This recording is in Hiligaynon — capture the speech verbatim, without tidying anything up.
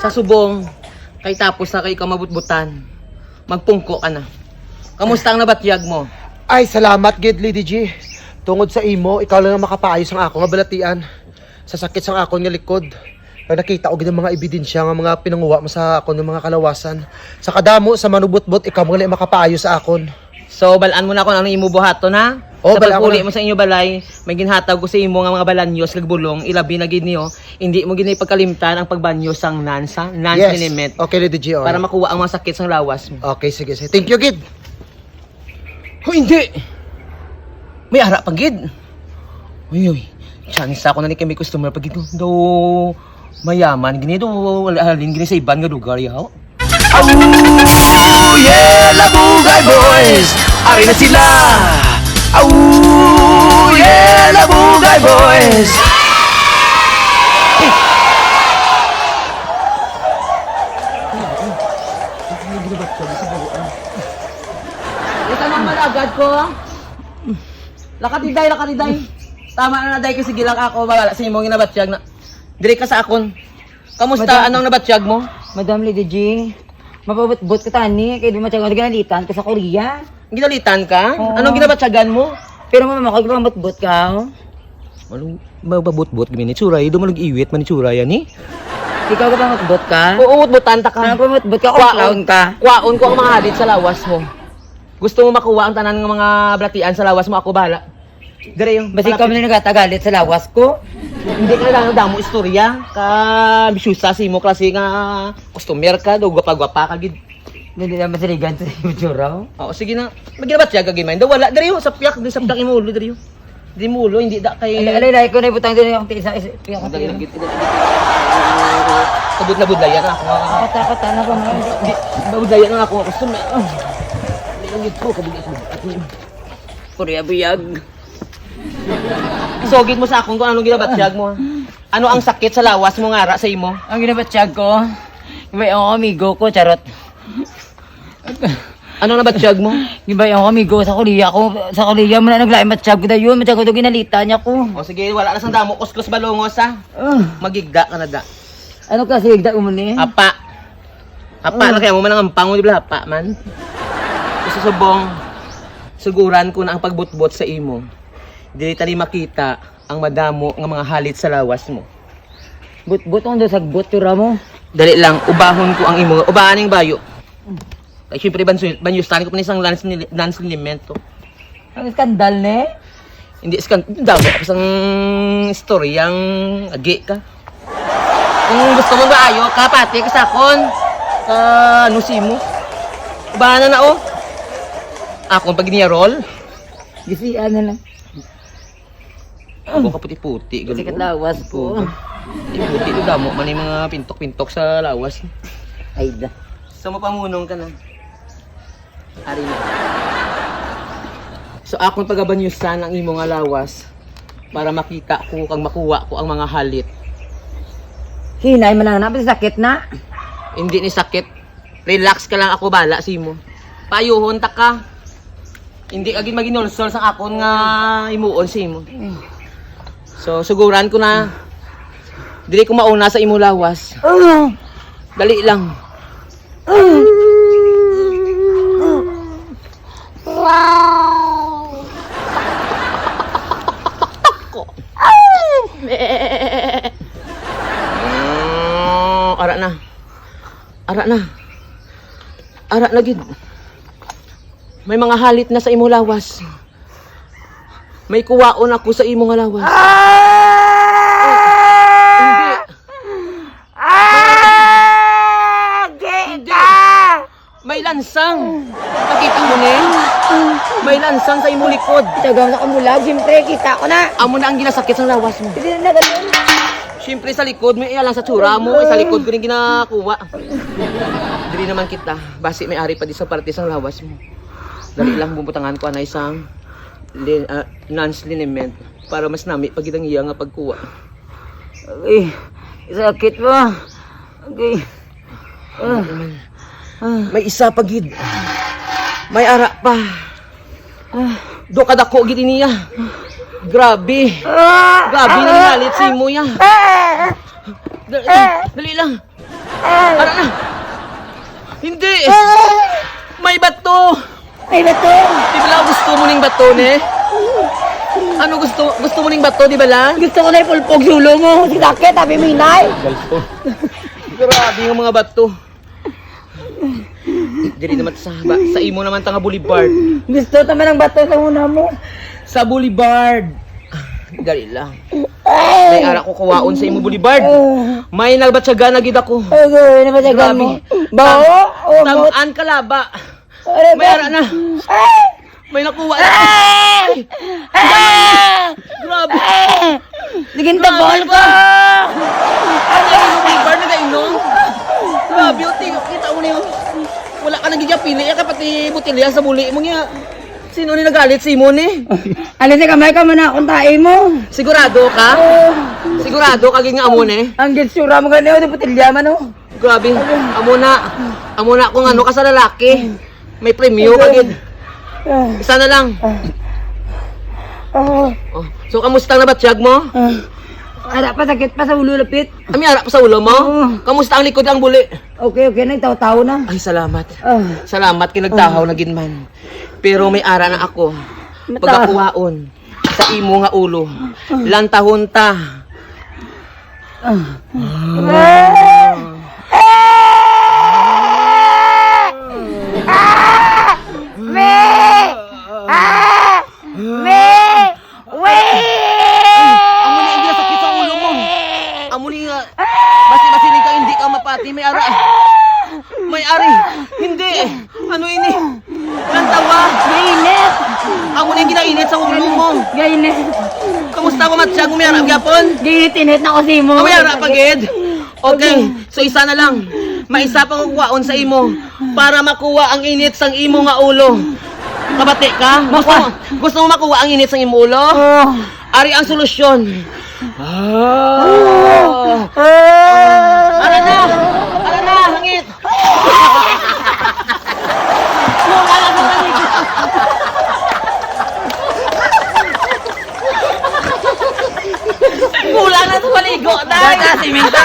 Subong, kay tapos na kay ikaw mabutbutan. Magpungko ka na. Kamusta ang nabatyag mo? Ay, salamat gid, Lady G. Tungod sa imo, ikaw lang ang makapaayos ang ako nga balatian. Sa sakit sang akon nga likod. Kay nakita ko gid ang mga ebidensya nga mga pinanguha mo sa akon nga mga kalawasan. Sa kadamo sa manubutbot, ikaw man lang makapaayo sa akon. So, balaan mo na kung ano imo buhaton, ha? Oh, sa balaan ko pag-uli na. Mo sa inyo balay, may ginhatag ko sa imo nga mga balanyos kag bulong, ilabi na gid niyo, hindi mo gid pagkalimtan ang pagbanyo sang Nans, ha? Nans Yes. Liniment. Okay, Lady G, oh. Para makuha ang mga sakit sang lawas mo. Okay, sige, sige. Thank you, gid. Hoy, hindi! May ara pa gid. Uy, uy. Chance ako na ni kay may customer pa gid. Daw mayaman gini, daw halin gini sa iban nga lugar, yaw. Aww, yeah, Labugay Boys! Ari na sila! Aww, yeah, Labugay Boys! Ito nang malagad ko. Lakatiday, lakatiday. Tama na na, day, kay sige lang ako, wala sa imong ginabatyag na. Diri ka sa akon. Kamusta? Madam. Anong nabatyag mo? Madam Lady G, mapabutbot ka tani, kay di matyag ako, ginalitan ka sa Korea. Ginalitan ka? Oo. Anong ginabatyagan mo? Pero mama ko, gipamutbot ka, oh. Anong mapabutbot gini ni Tsuray? Dumalag iwit man ni Tsuray, ani? Ikaw, gipamutbot ka? Oo, utbutan ta ka. Ano, pamutbot ka? Kwaon, clown ka? Kwaon ko ang mga halit sa lawas mo. Gusto mo makuha ang tanan nga mga balatian sa lawas mo, ako bahala. Diri, oh. Basi ikaw man nagatagalit sa lawas ko. Hindi ka lang damo istorya. Ka bisyusa si mo klase nga customer ka, do gwapa-gwapa ka gid. Hindi na masaligan sa itsura, oh. Oo, sige na. May ginabatyag ka gid man. Daw wala, diri, oh, sapyak, di sapyak imo ulo, diri, oh. Di mo ulo, hindi da kay Alay, alay, alay, ko na ibutang diri ang tiis, is-, ang Dali, tiis. Lagi, lagi, lagi. Kabud-, nabudlayan na ako. Kata, kata na ko, man. Di, nabudlayan na ako. Gusto mo, ah. Hindi lang ito, kabud-, kabud-, Korea buyag. Sugid mo sa akon kung anong ginabatyag mo. Ano ang sakit sa lawas mo nga ara sa imo? Ang ginabatyag ko, may ako amigo ko, charot. Ano nabatyag mo? Di ba yung amigo sa Korea ko? Sa Korea mo na naglain, matyag ko dayon, matyag ko daw ginalita niya ko. O sige, wala na sang damo, kuskus balungos, ha? Ah. Magigda ka na da. Ano ka, sigda mo ni? Apa. Apa Ah. na kaya mo man ang ampang mo, di ba? Apa man. Gusto subong, suguran ko na ang pagbutbot sa imo. Dili tali makita ang madamo nga mga halit sa lawas mo. Butbot ang daw sagbot, tura mo. Dali lang, ubahon ko ang imo, ubahan ang bayo. Ay, siyempre, bansu-, banyusan ko pa ni sang lans ni, lans ni Mento. Ang skandal, ne? Hindi skandal, damo ka sang istoryang agi ka. Kung gusto mo maayo ka, pati ka sa akon. Ka, ano si mo? Ubahan na na, oh. Akon pag niya roll. Gisian na lang. Ako ka puti-puti, Kasi galo. Katlawas ko. Puti-puti, damo man yung mga pintok-pintok sa lawas. Ay, da. Sa mapamunong ka na. Ari na. So, akong pagabanyusan ang imo nga lawas para makita ko kag makuha ko ang mga halit. Hinay man na, sakit na. Hindi ni sakit. Relax ka lang, ako bala sa imo. Payuhon ta ka. Hindi ka gid maginulsol sa akon nga himuon sa imo. So, suguran ko na dili ko mauna sa imo lawas. Dali lang. Wow! Taktak ko. Mm, ara na. Ara na. Ara na gid. May mga halit na sa imo lawas. May kuwaon ako sa imo nga lawas. Ah! Hindi. Ah! Di Hindi. Ka! May lansang. Nakita mo ni? May lansang sa imo likod. Tagaw na kamulag, siyempre, kita ko na. Amo na ang ginasakit sa lawas mo. Hindi na ganun. Siyempre, sa likod, may iya lang sa tsura mo, sa likod ko rin ginakuha. Dili naman kita, basi may ari pa di sa parte sa lawas mo. Dali lang, bumbutangan ko, anay, sang lin-, ah, Nans liniment para mas nami pa gid ang iya nga pagkuha. Ay, sakit pa. Okay. Ah. Ah. May isa pa gid. May ara pa. Ah. Do kadako gid niya. Grabe. Ah. Grabe na Ah. Nalit si mo ya. Ah. Dali, dali lang. Ara na. Hindi. May bato. May bato. Di bala gusto mo ning bato, ne? Ano gusto, gusto mo ning bato, di bala? Gusto ko na ipulpog sa ulo mo. Sige, sakit, sabi mo, inay. Grabe nga mga bato. Dili naman sa, sa imo naman ta nga boulevard. Gusto ta man ang bato sa una mo. Sa boulevard. Dali lang. May ara ko kuwaon sa imo boulevard. May nagbatyagan na gid ako. Ano, ano ba sa Grabe. Mo? Bao? O, Tam-, mo- an kalaba. Ano May ba? Ara na. Ay! May nakuha na. Ay! Ay! Grabe. Ay! Naging tabol ko! Ang imo boulevard na gainom. Grabe, o, ti-, kita mo niyo. Wala ka nagiging pili, ya, kapati botelya sa buli mo niya. Sino ni nagalit sa imo ni? Alis ka, may ka man akong tae mo. Sigurado ka? Oo. Sigurado ka gid nga amo ni? Ang gitsura mo gani, o, di botelya man, o. Grabe. Amo na. Amo na kung ano ka sa lalaki. May premyo ka gid. Ah. Isa na lang. Ah. Ah. Oh, so, kamusta ang nabatyag mo? Ah. Ara pa, sakit pa sa ulo, lapit. Ami ara pa sa ulo mo? Oo. Kamusta ang likod ang buli? Okay, okay na, taw-taw na. Ay, salamat. Ah. Salamat kay nagtahaw Ah. na gid man. Pero may ara na ako. Mata. Pagakuhaon sa imo nga ulo. Ah. Lantahon ta. Ah. Ah. Ah! Me! Ah! Me! Wait! Amo ni, hindi sakit sa ulo mo. Amo ni nga, basi-basi ka, hindi ka mapati. May ara. May ari. Hindi. Ano ini? Lantawa. Gainit. Amo ni ginainit sa ulo mo. Gainit. Kamusta mo, Matsyag? May ara gyapon? Gainit-init na ko sa imo. May ara pa gid. Okay, so isa na lang. May isa pa ko kuwaon sa imo para makuha ang init sang imo nga ulo. Kabati ka? Gusto mo, Makuha. gusto mo makuha ang init sang imo ulo? Oo. Ari ang solusyon. Ah. Ah. Ara na! Ara na! Hangit! Wala na sa maligo. Wala na sa maligo, day. Bata, simento